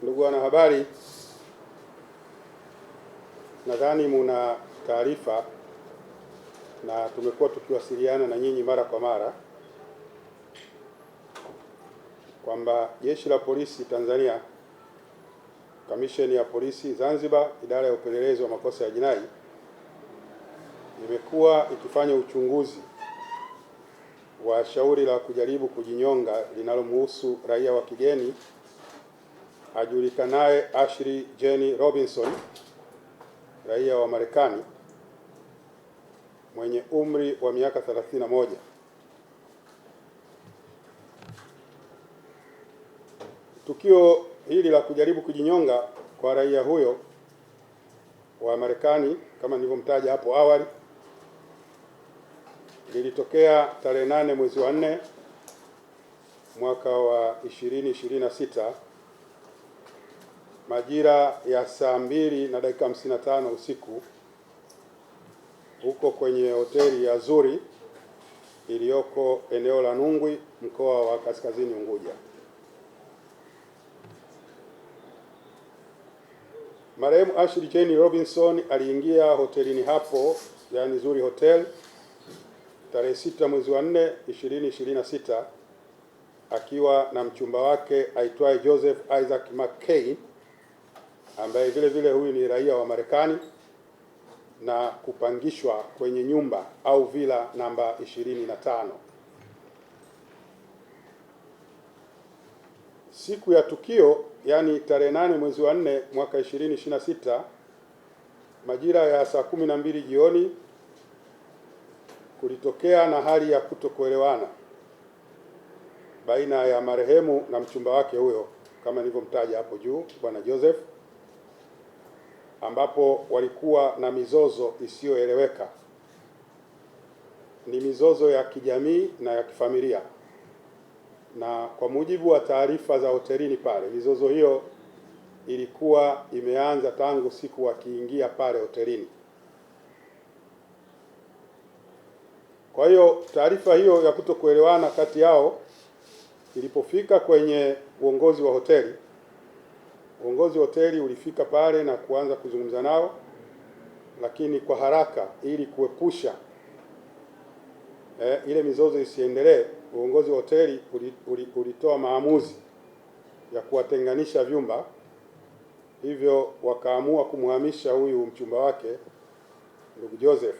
Ndugu wanahabari, nadhani muna taarifa na tumekuwa tukiwasiliana na nyinyi mara kwa mara kwamba Jeshi la Polisi Tanzania, Kamisheni ya Polisi Zanzibar, Idara ya Upelelezi wa Makosa ya Jinai imekuwa ikifanya uchunguzi wa shauri la kujaribu kujinyonga linalomhusu raia wa kigeni ajulikanaye Ashley Jenny Robinson, raia wa Marekani mwenye umri wa miaka 31. Tukio hili la kujaribu kujinyonga kwa raia huyo wa Marekani kama nilivyomtaja hapo awali lilitokea tarehe 8 mwezi wa 4 mwaka wa 2026 majira ya saa 2:55 usiku huko kwenye hoteli ya Zuri iliyoko eneo la Nungwi, mkoa wa Kaskazini Unguja. Marehemu Ashley Jane Robinson aliingia hotelini hapo, yani Zuri Hotel, tarehe 6 mwezi wa 4 2026 akiwa na mchumba wake aitwaye Joseph Isaac McCain ambaye vile vile huyu ni raia wa Marekani na kupangishwa kwenye nyumba au vila namba 25. Siku ya tukio, yani tarehe 8 mwezi wa 4 mwaka 2026 majira ya saa 12 jioni kulitokea na hali ya kutokuelewana baina ya marehemu na mchumba wake huyo kama nilivyomtaja hapo juu, Bwana Joseph, ambapo walikuwa na mizozo isiyoeleweka. Ni mizozo ya kijamii na ya kifamilia, na kwa mujibu wa taarifa za hotelini pale, mizozo hiyo ilikuwa imeanza tangu siku wakiingia pale hotelini. Kwa hiyo taarifa hiyo ya kutokuelewana kati yao ilipofika kwenye uongozi wa hoteli, uongozi wa hoteli ulifika pale na kuanza kuzungumza nao, lakini kwa haraka ili kuepusha ile mizozo isiendelee, uongozi wa hoteli ulitoa maamuzi ya kuwatenganisha vyumba, hivyo wakaamua kumhamisha huyu mchumba wake ndugu Joseph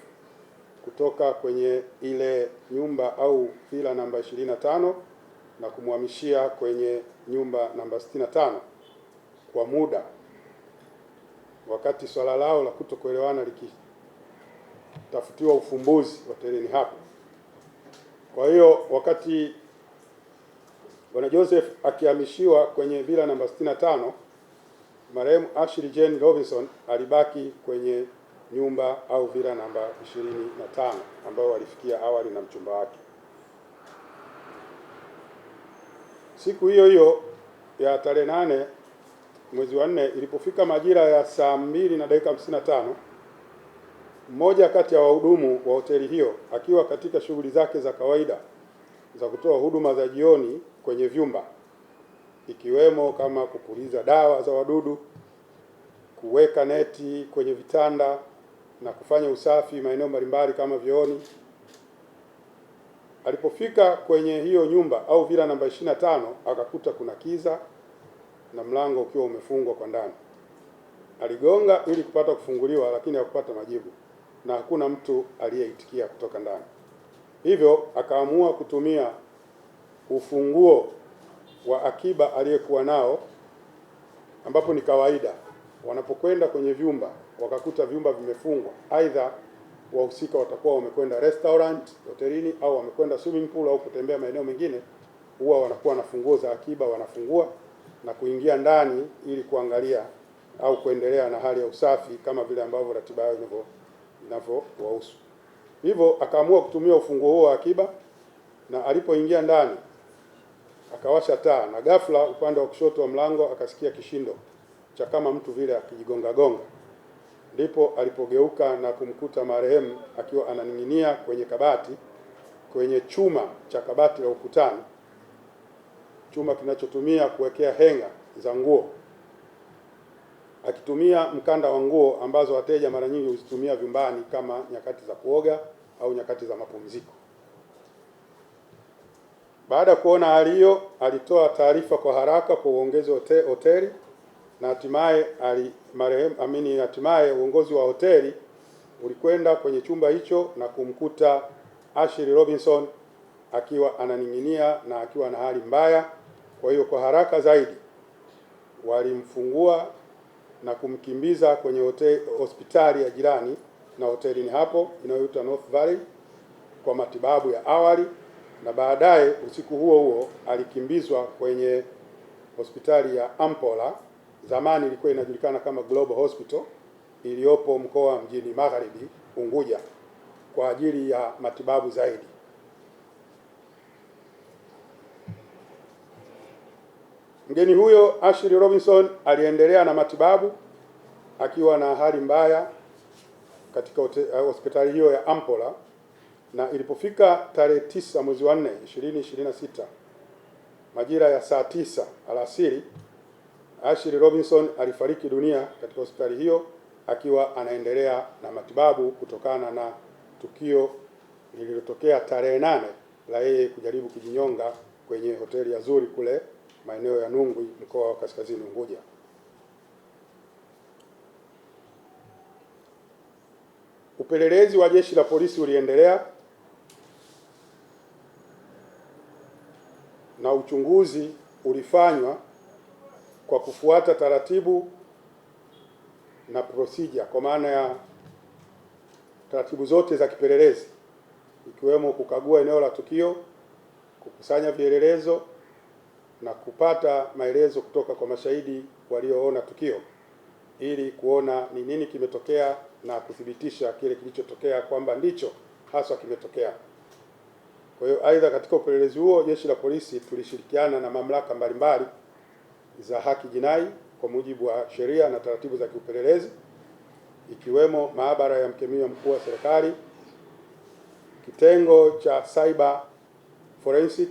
kutoka kwenye ile nyumba au vila namba 25 na kumhamishia kwenye nyumba namba 65 kwa muda, wakati swala lao la kutokuelewana likitafutiwa ufumbuzi hotelini hapo. Kwa hiyo wakati Bwana Joseph akihamishiwa kwenye vila namba 65, marehemu Ashley Jane Robinson alibaki kwenye nyumba au vila namba 25 ambayo walifikia awali na mchumba wake. Siku hiyo hiyo ya tarehe 8 mwezi wa 4 ilipofika majira ya saa 2:55, mmoja kati ya wahudumu wa hoteli hiyo akiwa katika shughuli zake za kawaida za kutoa huduma za jioni kwenye vyumba, ikiwemo kama kupuliza dawa za wadudu, kuweka neti kwenye vitanda na kufanya usafi maeneo mbalimbali kama vyooni. Alipofika kwenye hiyo nyumba au vila namba 25 akakuta kuna kiza na mlango ukiwa umefungwa kwa ndani. Aligonga ili kupata kufunguliwa, lakini hakupata majibu na hakuna mtu aliyeitikia kutoka ndani. Hivyo akaamua kutumia ufunguo wa akiba aliyekuwa nao, ambapo ni kawaida wanapokwenda kwenye vyumba wakakuta vyumba vimefungwa, aidha wahusika watakuwa wamekwenda restaurant hotelini au wamekwenda swimming pool au kutembea maeneo mengine, huwa wanakuwa na funguo za akiba, wanafungua na kuingia ndani ili kuangalia au kuendelea na hali ya usafi kama vile ambavyo ratiba yao inavyowahusu. Hivyo akaamua kutumia ufunguo huo wa akiba, na alipoingia ndani akawasha taa, na ghafla upande wa kushoto wa mlango akasikia kishindo cha kama mtu vile akijigonga gonga. Ndipo alipogeuka na kumkuta marehemu akiwa ananing'inia kwenye kabati, kwenye chuma cha kabati la ukutani, chuma kinachotumia kuwekea henga za nguo. akitumia mkanda wa nguo ambazo wateja mara nyingi huzitumia vyumbani kama nyakati za kuoga au nyakati za mapumziko. Baada ya kuona hali hiyo, alitoa taarifa kwa haraka kwa uongozi wa hoteli na hatimaye hatimaye uongozi wa hoteli ulikwenda kwenye chumba hicho na kumkuta Ashley Robinson akiwa ananing'inia na akiwa na hali mbaya. Kwa hiyo kwa haraka zaidi walimfungua na kumkimbiza kwenye hospitali ya jirani na hotelini hapo inayoitwa North Valley kwa matibabu ya awali, na baadaye usiku huo huo alikimbizwa kwenye hospitali ya Ampola, zamani ilikuwa inajulikana kama Global Hospital, iliyopo mkoa mjini Magharibi Unguja, kwa ajili ya matibabu zaidi. Mgeni huyo Ashley Robinson aliendelea na matibabu akiwa na hali mbaya katika hospitali hiyo ya Ampola, na ilipofika tarehe 9 mwezi wa 4 2026 majira ya saa 9 alasiri, Ashley Robinson alifariki dunia katika hospitali hiyo akiwa anaendelea na matibabu kutokana na tukio lililotokea tarehe 8 la yeye kujaribu kujinyonga kwenye hoteli ya Zuri kule maeneo ya Nungwi, mkoa wa Kaskazini Unguja. Upelelezi wa jeshi la polisi uliendelea na uchunguzi ulifanywa kwa kufuata taratibu na procedure, kwa maana ya taratibu zote za kipelelezi ikiwemo kukagua eneo la tukio, kukusanya vielelezo na kupata maelezo kutoka kwa mashahidi walioona tukio ili kuona ni nini kimetokea na kuthibitisha kile kilichotokea kwamba ndicho haswa kimetokea. Kwa hiyo, aidha, katika upelelezi huo jeshi la polisi tulishirikiana na mamlaka mbalimbali za haki jinai kwa mujibu wa sheria na taratibu za kiupelelezi, ikiwemo maabara ya mkemia mkuu wa serikali, kitengo cha cyber forensic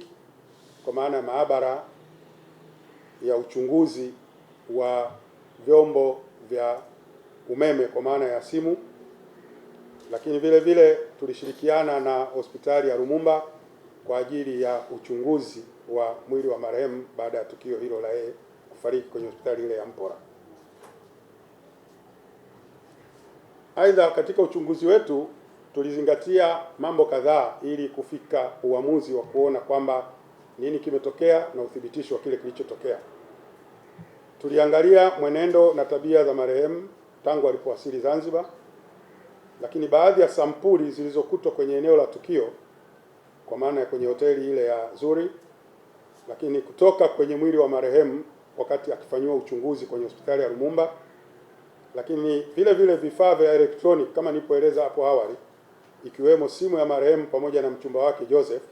kwa maana ya maabara ya uchunguzi wa vyombo vya umeme kwa maana ya simu, lakini vile vile tulishirikiana na hospitali ya Lumumba kwa ajili ya uchunguzi wa mwili wa marehemu baada ya tukio hilo la yeye kufariki kwenye hospitali ile ya Mpora. Aidha, katika uchunguzi wetu tulizingatia mambo kadhaa ili kufika uamuzi wa kuona kwamba nini kimetokea na uthibitisho wa kile kilichotokea. Tuliangalia mwenendo na tabia za marehemu tangu alipowasili Zanzibar, lakini baadhi ya sampuli zilizokutwa kwenye eneo la tukio, kwa maana ya kwenye hoteli ile ya Zuri, lakini kutoka kwenye mwili wa marehemu wakati akifanyiwa uchunguzi kwenye hospitali ya Lumumba, lakini vile vile vifaa vya elektroniki kama nilipoeleza hapo awali, ikiwemo simu ya marehemu pamoja na mchumba wake Joseph,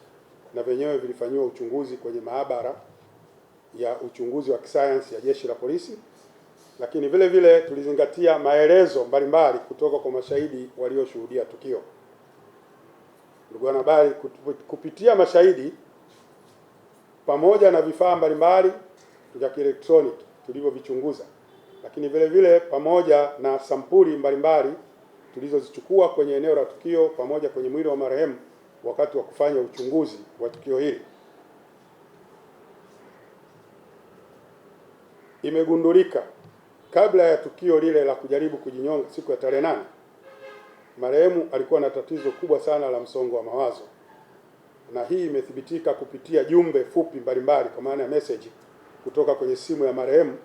na vyenyewe vilifanyiwa uchunguzi kwenye maabara ya uchunguzi wa kisayansi ya jeshi la polisi. Lakini vile vile tulizingatia maelezo mbalimbali kutoka kwa mashahidi walioshuhudia tukio. Ndugu wanahabari, kupitia mashahidi pamoja na vifaa mbalimbali vya kielektroniki tulivyovichunguza, lakini vile vile pamoja na sampuli mbalimbali tulizozichukua kwenye eneo la tukio pamoja kwenye mwili wa marehemu wakati wa kufanya uchunguzi wa tukio hili, imegundulika kabla ya tukio lile la kujaribu kujinyonga siku ya tarehe 8, marehemu alikuwa na tatizo kubwa sana la msongo wa mawazo, na hii imethibitika kupitia jumbe fupi mbalimbali kwa maana ya message kutoka kwenye simu ya marehemu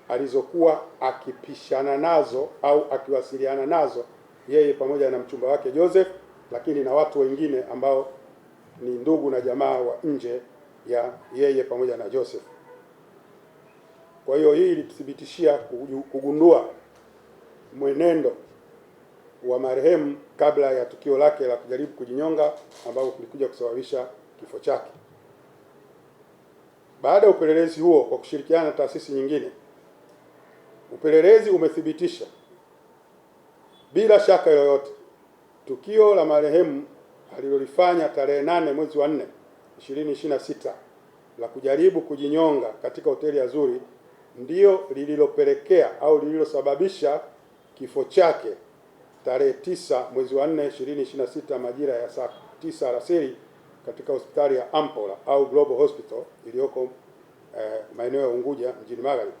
alizokuwa akipishana nazo au akiwasiliana nazo yeye pamoja na mchumba wake Joseph, lakini na watu wengine ambao ni ndugu na jamaa wa nje ya yeye pamoja na Joseph. Kwa hiyo hii ilituthibitishia kugundua mwenendo wa marehemu kabla ya tukio lake la kujaribu kujinyonga ambapo kulikuja kusababisha kifo chake. Baada ya upelelezi huo kwa kushirikiana na taasisi nyingine, upelelezi umethibitisha bila shaka yoyote tukio la marehemu alilolifanya tarehe 8 mwezi wa 4 2026 la kujaribu kujinyonga katika hoteli ya Zuri ndiyo lililopelekea au lililosababisha kifo chake tarehe 9 mwezi wa 4 2026 majira ya saa 9 alasiri katika hospitali ya Ampola au Global Hospital iliyoko maeneo ya Unguja mjini Magharibi.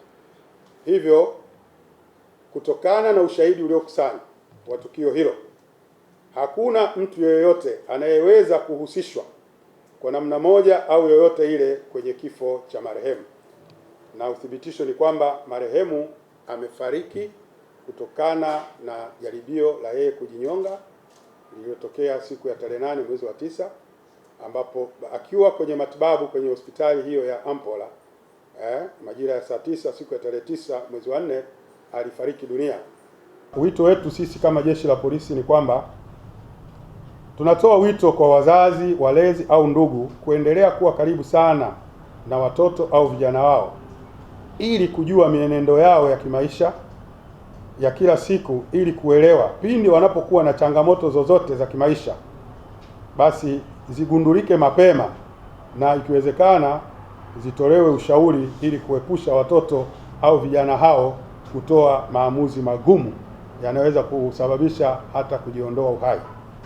Hivyo, kutokana na ushahidi uliokusanywa wa tukio hilo, hakuna mtu yeyote anayeweza kuhusishwa kwa namna moja au yoyote ile kwenye kifo cha marehemu, na uthibitisho ni kwamba marehemu amefariki kutokana na jaribio la yeye kujinyonga lililotokea siku ya tarehe 8 mwezi wa 9, ambapo akiwa kwenye matibabu kwenye hospitali hiyo ya Ampola majira ya saa 9 siku ya tarehe 9 mwezi wa 4 alifariki dunia. Wito wetu sisi kama jeshi la polisi ni kwamba tunatoa wito kwa wazazi, walezi au ndugu kuendelea kuwa karibu sana na watoto au vijana wao ili kujua mienendo yao ya kimaisha ya kila siku, ili kuelewa pindi wanapokuwa na changamoto zozote za kimaisha, basi zigundulike mapema na ikiwezekana zitolewe ushauri ili kuepusha watoto au vijana hao kutoa maamuzi magumu yanayoweza kusababisha hata kujiondoa uhai.